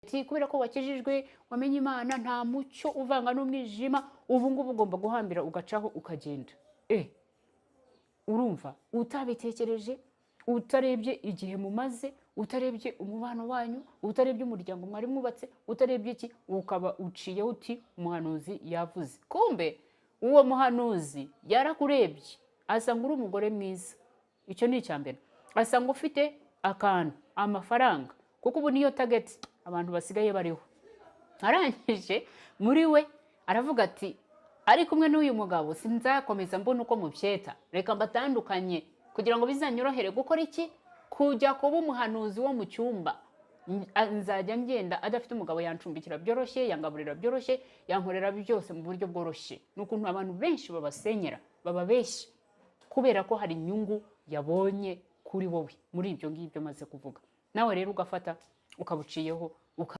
Ati kubera ko wakijijwe, wamenye Imana, nta mucyo uvanga n'umwijima, ubu ngubu ugomba guhambira ugacaho ukagenda. Urumva utabitekereje, utarebye igihe mumaze, utarebye umubano wanyu, utarebye umuryango mwari mwubatse, utarebye iki, ukaba uciyeho uti umuhanuzi yavuze. Kumbe uwo muhanuzi yarakurebye asanga uri umugore mwiza, icyo ni icya mbere, asanga ufite akantu, amafaranga, kuko ubu niyo target abantu basigaye bariho. Arangije muri we aravuga ati ari kumwe n'uyu mugabo sinzakomeza mbona uko mubyeta, reka mbatandukanye kugira ngo bizanyorohere gukora iki? Kujya kuba umuhanuzi wo mu cyumba. Nzajya ngenda adafite umugabo, yancumbikira byoroshye, yangaburira byoroshye, yankorera byose mu buryo bworoshye. Ni ukuntu abantu benshi babasenyera, bababeshya kubera ko hari inyungu yabonye kuri wowe muri ibyo ngibyo maze kuvuga. Nawe rero ugafata ukabuciyeho.